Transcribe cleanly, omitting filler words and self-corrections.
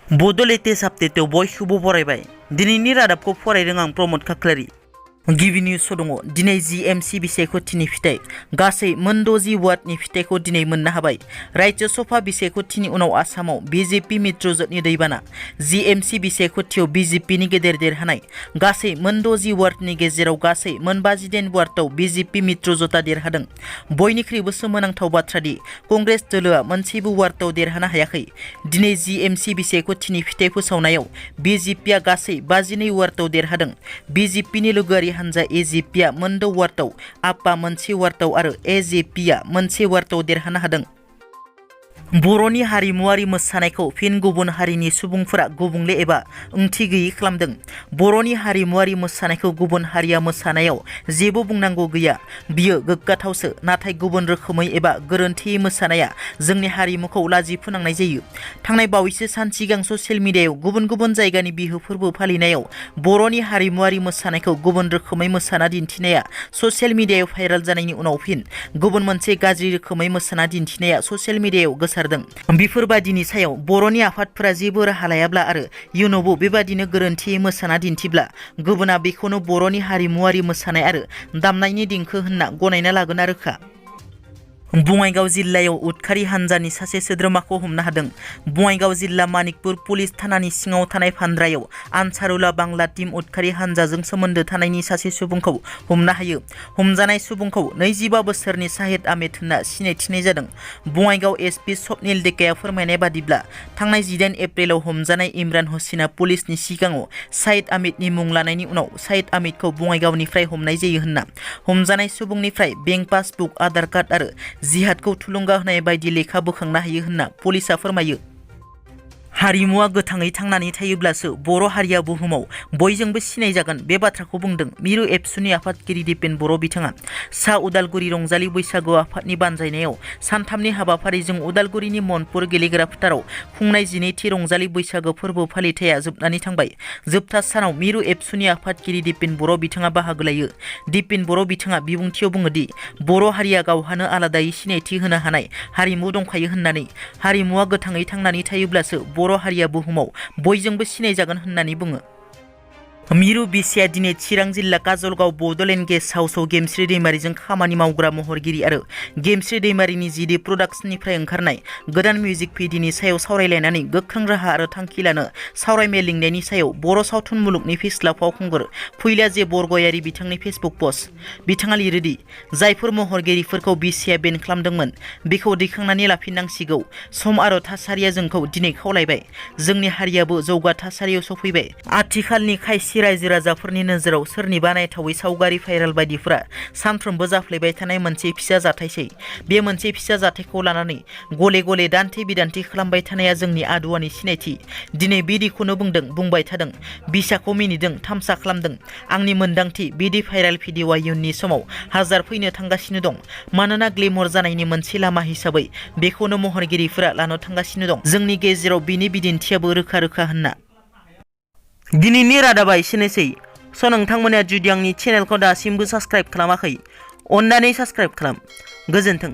बड' लेटेस्ट आपडेटआव बयखौबो बरायबाय। दिनैनि रादाबखौ फरायदों आं प्रमद खाख्लारि। गिबि निउसआव दङ दिनै जिएमसि बिसायख'थिनि फिथाइ गासै मोन 60 वार्डनि फिथाइखौ दिनै मोननो हाबाय। राज्य सभा बिसायख'थिनि उनाव आसामाव बिजेपि मित्रजोटनि दैबाना। जिएमसि बिसायख'थियाव बिजेपिनि गेदेर देरहानाय। गासै मोन 60 वार्डनि गेजेराव गासै मोन 59 वार्डआव बिजेपि मित्रजोटा देरहादों। बयनिख्रुइबो सोमोनांथाव बाथ्रा दि कंग्रेस दोलोआ मोनसेबो वार्डआव देरहानो हायाखै। दिनै जिएमसि बिसायख'थिनि फिथाइ फोसावनायाव बिजेपिया गासै 52 वार्डआव देरहादों। बिजेपिनि लोगोआरि हानजा एजेपिया मोन 6 वार्डआव, आपा मोनसे वार्डआव आरो एजेपिया मोनसे वार्डआव देरहानो हादों। बर'नि हारिमुआरि मोसानायखौ फिन गुबुन हारिनि सुबुंफोरा गुबुंले एबा ओंथि गैयै खालामदों। बर'नि हारिमुआरि मोसानायखौ गुबुन हारिया मोसानायाव जेबो बुंनांगौ गैया, बियो गोग्गाथावसो। नाथाय गुबुन रोखोमै एबा गोरोन्थियै मोसानाया जोंनि हारिमुखौ लाजि फोनांनाय जायो। थांनाय बावैसो सान सिगां ससियेल मिडियायाव गुबुन गुबुन जायगानि बिहु फोरबो फालिनायाव बर'नि हारिमुआरि मोसानायखौ गुबुन रोखोमै मोसाना दिन्थिनाया ससियेल मिडियायाव भाइरेल जानायनि उनाव फिन गुबुन मोनसे गाज्रि रोखोमै मोसाना दिन्थिनाया ससियेल मिडियायाव गोसारदों। बेफोरबादिनि सायाव बर'नि आफादफोरा जेबो राहा लायाब्ला आरो इयुनावबो बेबादिनो गोरोन्थियै मोसाना दिन्थिब्ला गुबुना बेखौनो बर'नि हारिमुआरि मोसानाय आरो दामनायनि देंखो होनना गनायना लागोना रोखा। बङाइगाव जिल्लायाव उदखारि हानजानि सासे सोद्रोमाखौ हमनो हादों। बङाइगाव जिल्ला मानिकपुर पुलिस थानानि सिङाव थानाय फानद्रायाव आनसारुल्ला बांला टीम उदखारि हानजाजों सोमोन्दो थानायनि सासे सुबुंखौ हमनो हायो। हमजानाय सुबुंखौ 25 बोसोरनि साहिद आहमेद होनना सिनायथिनाय जादों। बङाइगाव एसपि स्वप्निल डेकाया फोरमायनाय बादिब्ला थांनाय 18 एप्रिलाव हमजानाय इमरान हुसैना पुलिसनि सिगाङाव साहिद आहमेदनि मुं लानायनि उनाव साहिद आहमेदखौ बङाइगावनिफ्राय हमनाय जायो होनना। हमजानाय सुबुंनिफ्राय बेंक पासबुक, आधार कार्ड आरो जिहादखौ थुलुंगा होनाय बायदि लेखा बोखांनो हायो होनना पुलिसा फोरमायो। हारिमुआ गोथाङै थांनानै थायोब्लासो बर' हारिया बुहुमाव बयजोंबो सिनायजागोन बे बाथ्राखौ बुंदों मिरु एबसुनि आफादगिरि दिपेन बर' बिथाङा। सा उदालगुरि रंजालि बैसागु आफादनि बानजायनायाव सानथामनि हाबाफारिजों उदालगुरिनि मनपुर गेलेग्रा फोथाराव खुंनाय 12थि रंजालि बैसागु फोरबो फालिथाया जोबनानै थांबाय। जोबथा सानाव मिरु एबसुनि आफादगिरि दिपेन बर' बिथाङा बाहागो लायो। दिपेन बर' बिथाङा बिबुंथियाव बुङोदि बर' हारिया गावहानो आलादायै सिनायथि होनो हानाय हारिमु दंखायो होननानै। हारिमुआ गोथाङै थांनानै थायोब्लासो बर' हारिया बुहुमाव बयजोंबो सिनायजागोन होननानै बुङो। मिरु बिसिया दिनै चिरां जिल्ला काजलगाव बड'लेण्ड गेस्ट हाउसआव गेमस्रि दैमारिजों खामानि मावग्रा महरगिरि आरो गेमस्रि दैमारिनि जिडि प्रडाक्शननिफ्राय ओंखारनाय गोदान मिउजिक भिडिअनि सायाव सावरायलायनानै गोख्रों राहा आरो थांखि लानो सावरायमेल लिंनायनि सायाव बर' सावथुन मुलुगनि फिस्ला फावखुंगुर फुइला जे बरगयारि बिथांनि फेसबुक पस्ट। बिथाङा लिरोदि जायफोर महरगिरिफोरखौ बिसिया बेन खालामदोंमोन बेखौ दैखांनानै लाफिननांसिगौ। सम आरो थासारिया जोंखौ दिनै खावलायबाय। जोंनि हारियाबो जौगा थासारियाव सफैबाय। आथिखालनि खायसे रायजो राजाफोरनि नोजोराव सोरनिबा नायथावै सावगारि भाइरेल बायदिफोरा सानफ्रोमबो जाफ्लेबाय थानाय मोनसे फिसा जाथायसै। बे मोनसे फिसा जाथायखौ लानानै गले गले दान्थे बिदान्थे खालामबाय थानाया जोंनि आदुवानि सिनायथि। दिनै बिदिखौनो बुंबाय थादों। बिसाखौ मिनिदों, थामसा खालामदों। आंनि मोन्दांथि बिदि भाइरेल भिडिअआ इयुननि समाव हाजार फैनो थांगासिनो दं। मानोना ग्लेमर जानायनि मोनसे लामा हिसाबै बेखौनो महरगिरिफोरा लानो थांगासिनो दं। जोंनि गेजेराव बिनि बिदिन्थियाबो रोखा रोखा होनना। दिनैनि रादाबा एसेनोसै। नोंथांमोना जुदि आंनि चेनेलखौ दासिमबो साबस्क्राइब खालामाखै, अन्नानै साबस्क्राइब खालाम। गोजोन्थों।